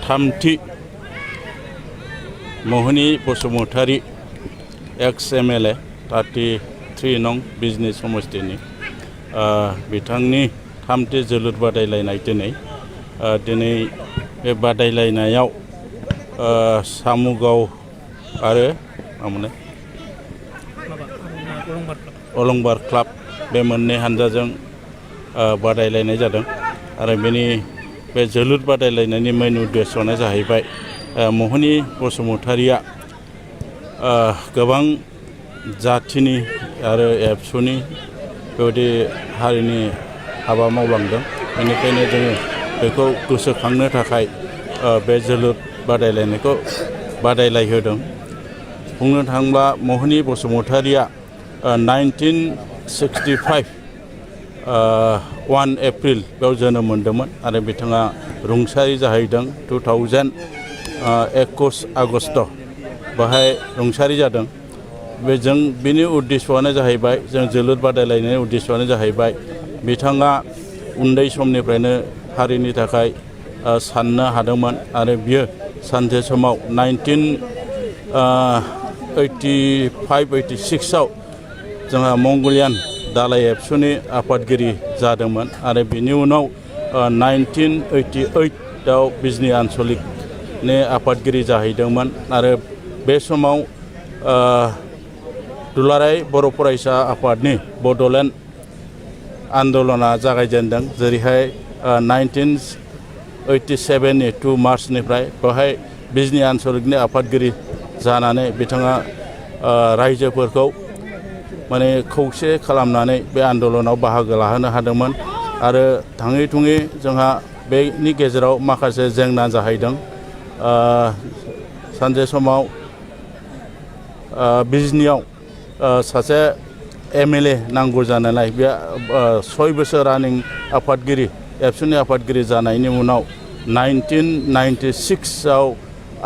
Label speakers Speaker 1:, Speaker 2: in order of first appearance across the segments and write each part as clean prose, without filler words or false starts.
Speaker 1: थामथि मोहिनी बसुमतारी एक्स MLA 33 नं बिजनी समष्टिनि बिथांनि थामथि जोलुर बादायलायनाय दिनै बे बादायलायनायाव सामुगाव आरो अलंबार क्लाब बे मोननै हानजाजों बादायलायनाय जादों आरो बे जोलुर बादायलायनायनि मेन उद्देश्यआनो जाहैबाय मोहिनी बसुमतारीया गोबां जाथिनि आरो एबसुनि बेबायदि हारिनि हाबा मावलांदों बेनिखायनो जोङो बेखौ गोसोखांनो थाखाय बे जोलुर बादायलायनायखौ बादायलायहोदों बुंनो थाङोब्ला मोहिनी बसुमतारीया 1965 1 एप्रिल बेयाव जोनोम मोन्दोंमोन आरो बिथाङा रुंसारि जाहैदों 2021 आगस्ट बेहाय रुंसारि जादों बिनि उद्देश्यआनो जाहैबाय जों जोलुर बादायलायनायनि उद्देश्यआनो जाहैबाय बिथाङा उन्दै समनिफ्रायनो हारिनि थाखाय साननो हादोंमोन आरो बियो सानसे समाव 1985-86 आव जोंहा मंगलियान दालाय एबसुनि आफादगिरि जादोंमोन आरो बिनि उनाव 1988 आव बिजनी आन्चलिकनि आफादगिरि जाहैदोंमोन आरो बे समाव दुलाराय बर' फरायसा आफादनि बड'लेण्ड आन्दलना जागायजेनदों जेरैहाय 1987 नि 2 मार्चनिफ्राय बेवहाय बिजनी आन्चलिकनि आफादगिरि जानानै बिथाङा रायजोफोरखौ माने खौसे खालामनानै बे आन्दलनाव बाहागो लाहोनो हादोंमोन आरो थाङै थुङै जोंहा बेनि गेजेराव माखासे जेंना जाहैदों सानसे समाव बिजनीयाव सासे MLA नांगौ जानायलाय बे 6 बोसोर रानिं आफादगिरि एबसुनि आफादगिरि जानायनि उनाव 1996 आव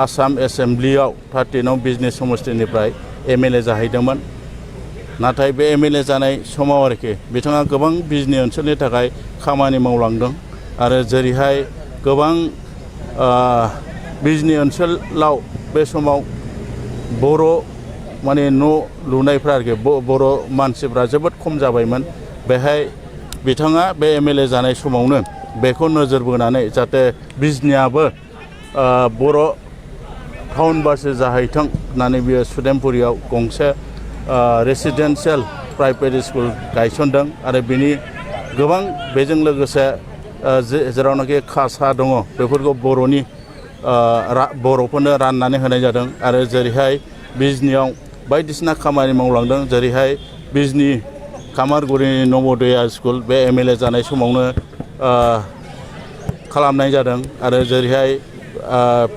Speaker 1: आसाम एसेम्ब्लियाव 30 नं बिजनी समष्टिनिफ्राय MLA जाहैदोंमोन नाथाय बे MLA जानाय समाव आरोखि बिथाङा गोबां बिजनी ओनसोलनि थाखाय खामानि मावलांदों आरो जेरैहाय गोबां बिजनी ओनसोलाव बे समाव बर' माने न' लुनायफ्रा आरोखि बर' मानसिफ्रा जोबोद खम जाबायमोन बेहाय बिथाङा बे MLA जानाय समावनो बेखौ नोजोर बोनानै जाहाथे बिजनीयाबो बर' टाउन बासो जाहैथों होननानै बियो सुदेमपुरियाव गंसे रेसिडेन्सियेल प्राइभेट स्कुल गायसनदों आरो बिनि गोबां बेजों लोगोसे जेरावनाखि खासा दङ बेफोरखौ बर'फोरनो राननानै होनाय जादों आरो जेरैहाय बिजनीयाव बायदिसिना खामानि मावलांदों जेरैहाय बिजनी कामारगुरिनि नवोदया स्कुल बे MLA जानाय समावनो खालामनाय जादों आरो जेरैहाय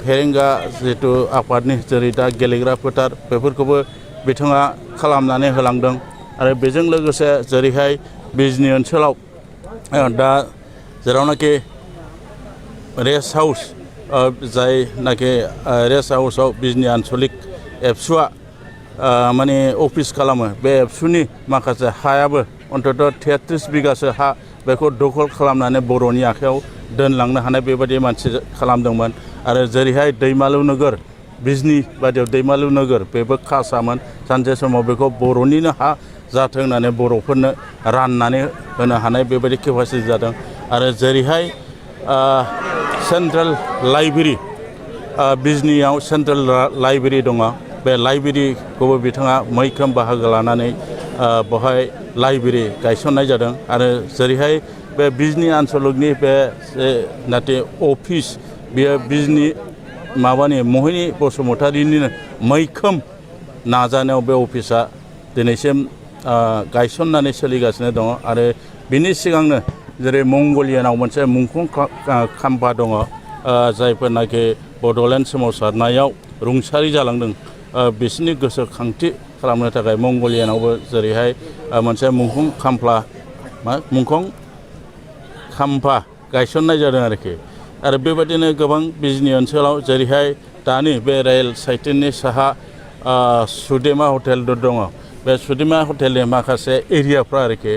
Speaker 1: फेरेंगा जितु आफादनि जेरै दा गेलेग्रा फोथार बेफोरखौबो बिथाङा खालामनानै होलांदों आरो बेजों लोगोसे जेरैहाय बिजनी ओनसोलाव दा जेरावनाखि रेस्ट हाउस जायनाखि रेस्ट हाउसआव बिजनी आन्चलिक एबसुआ माने अफिस खालामो बे एबसुनि माखासे हायाबो अन्तत 33 बिगासो हा बेखौ दखल खालामनानै बर'नि आखायाव दोनलांनो हानाय बेबायदि मानसि खालामदोंमोन आरो जेरैहाय दैमालु नोगोर बिजनी बादियाव दैमालु नोगोर बेबो खासामोन सानसे समाव बेखौ बर'निनो हा जाथों होननानै बर'फोरनो राननानै होनो हानाय बेबायदि केपासिटि जादों आरो जेरैहाय सेन्ट्रेल लाइब्रेरि बिजनीयाव सेन्ट्रेल लाइब्रेरि दङ बे लाइब्रेरिखौबो बिथाङा मैखोम बाहागो लानानै बेवहाय लाइब्रेरि गायसननाय जादों आरो जेरैहाय बे बिजनी आन्चलिकनि बे नाथाय अफिस बेयो बिजनी माबानि मोहिनी बसुमतारीनिनो मैखोम नाजानायाव बे अफिसा दिनैसिम गायसननानै सोलिगासिनो दङ आरो बिनि सिगांनो जेरै मंगलियानाव मोनसे मुंख्लं खाम्फा दङ जायफोरनाखि बड'लेण्ड सोमावसारनायाव रुंसारि जालांदों बिसोरनि गोसोखांथि खालामनो थाखाय मंगलियानावबो जेरैहाय मोनसे मुंख्लं खाम्फा गायसननाय जादों आरोखि आरो बेबायदिनो गोबां बिजनी ओनसोलाव जेरैहाय दानि बे रेल साइटिनि साहा सुदेमा हटेल दङ बे सुदेमा हटेलनि माखासे एरियाफ्रा आरोखि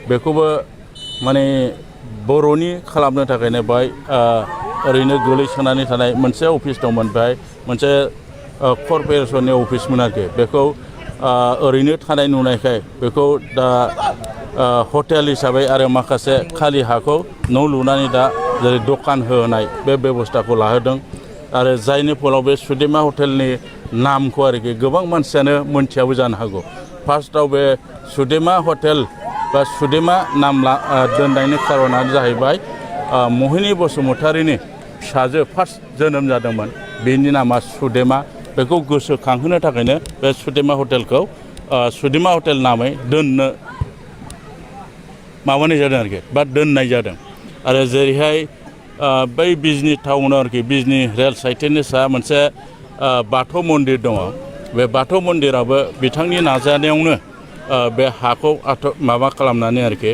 Speaker 1: बेखौबो माने बर'नि खालामनो थाखायनो बाय ओरैनो गोलैसोनानै थानाय मोनसे अफिस दंमोन बाय मोनसे कर्परेसननि अफिसमोन आरोखि बेखौ ओरैनो थानाय नुनायखाय बेखौ दा हटेल हिसाबै आरो माखासे खालि हाखौ न' लुनानै दा जेरै दखान होनाय बे बेबस्थाखौ लाहोदों आरो जायनि फलाव बे सुदेमा हटेलनि नामखौ आरोखि गोबां मानसियानो मोनथियाबो जानो हागौ फार्स्टआव बे सुदेमा हटेल बा सुदेमा नाम दोननायनि खारनानो जाहैबाय महिनी बसुमतारीनि फिसाजो फार्स्ट जोनोम जादोंमोन बेनि नामा सुदेमा बेखौ गोसोखांहोनो थाखायनो बे सुदेमा हटेलखौ सुदेमा हटेल नामै दोननो माबानाय जादों आरोखि बा दोननाय जादों आरो जेरैहाय बै बिजनी टाउनाव आरोखि बिजनी रेल साइटिनि साहा मोनसे बाथौ मन्दिर दङ बे बाथौ मन्दिराबो बिथांनि नाजानायावनो बे हाखौ माबा खालामनानै आरोखि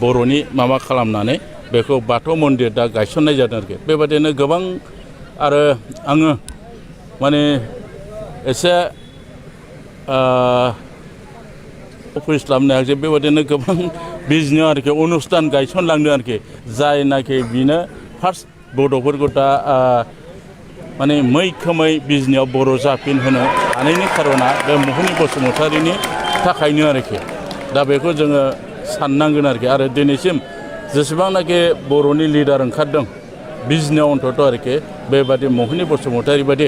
Speaker 1: बर'नि माबा खालामनानै बेखौ बाथौ मन्दिर दा गायसननाय जादों आरोखि बेबादिनो गोबां आरो आङो माने एसे अफिस खालामनो हायाखै बेबादिनो गोबां बिजनेयाव आरोखि अनुस्ठान गायसनलांदों आरोखि जायनाखि बिनो फार्स्ट बड'फोरखौ दा माने मैखोमै बिजनेयाव बर' जाफिनहोनो हानायनि खारना बे महिनी बसुमतारीनि थाखायनो आरोखि दा बेखौ जोङो साननांगोन आरोखि आरो दिनैसिम जेसेबांनाखि बर'नि लिडार ओंखारदों बिजनेयाव अन्तत आरोखि बेबादि महिनी बसुमतारी बादि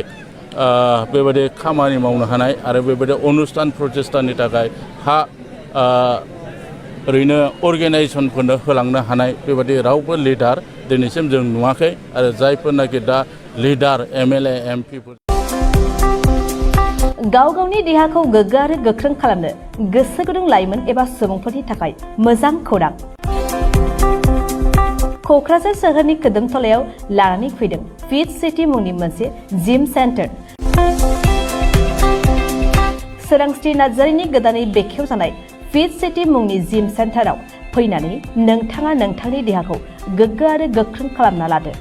Speaker 1: बेबादि खामानि मावनो हानाय आरो बेबादि अनुस्ठान प्रचेष्टानि थाखाय हा ओरैनो अर्गेनाइजेसनफोरनो होलांनो हानाय बेबादि रावबो लिडार दिनैसिम जों नुवाखै आरो जायफोरनाखि दा लिडार MLA MPफोर
Speaker 2: गाव गावनि देहाखौ गोग्गो आरो गोख्रों खालामनो गोसो गुदुं लाइमोन एबा सुबुंफोरनि थाखाय मोजां खौरां क'क्राझार सोहोरनि खोदोमथलायाव लानानै फैदों फिट सिटी मुंनि मोनसे जिम सेन्टार सोरांस्रि नार्जारिनि गोदानै बेखेवजानाय फिट सिटी मुंनि जिम सेन्टाराव फैनानै नोंथाङा नोंथांनि देहाखौ गोग्गो आरो गोख्रों खालामना लादो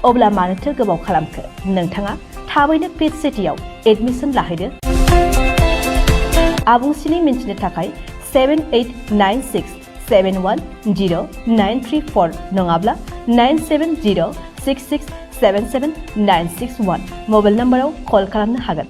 Speaker 2: अब्ला मानोथो गोबाव खालामखो नोंथाङा थाबैनो फिट सिटीआव एडमिसन लाहैदो आबुंसिनै मिन्थिनो थाखाय 7896710934 नङाब्ला 9706677961 मबाइल नम्बराव कल खालामनो हागोन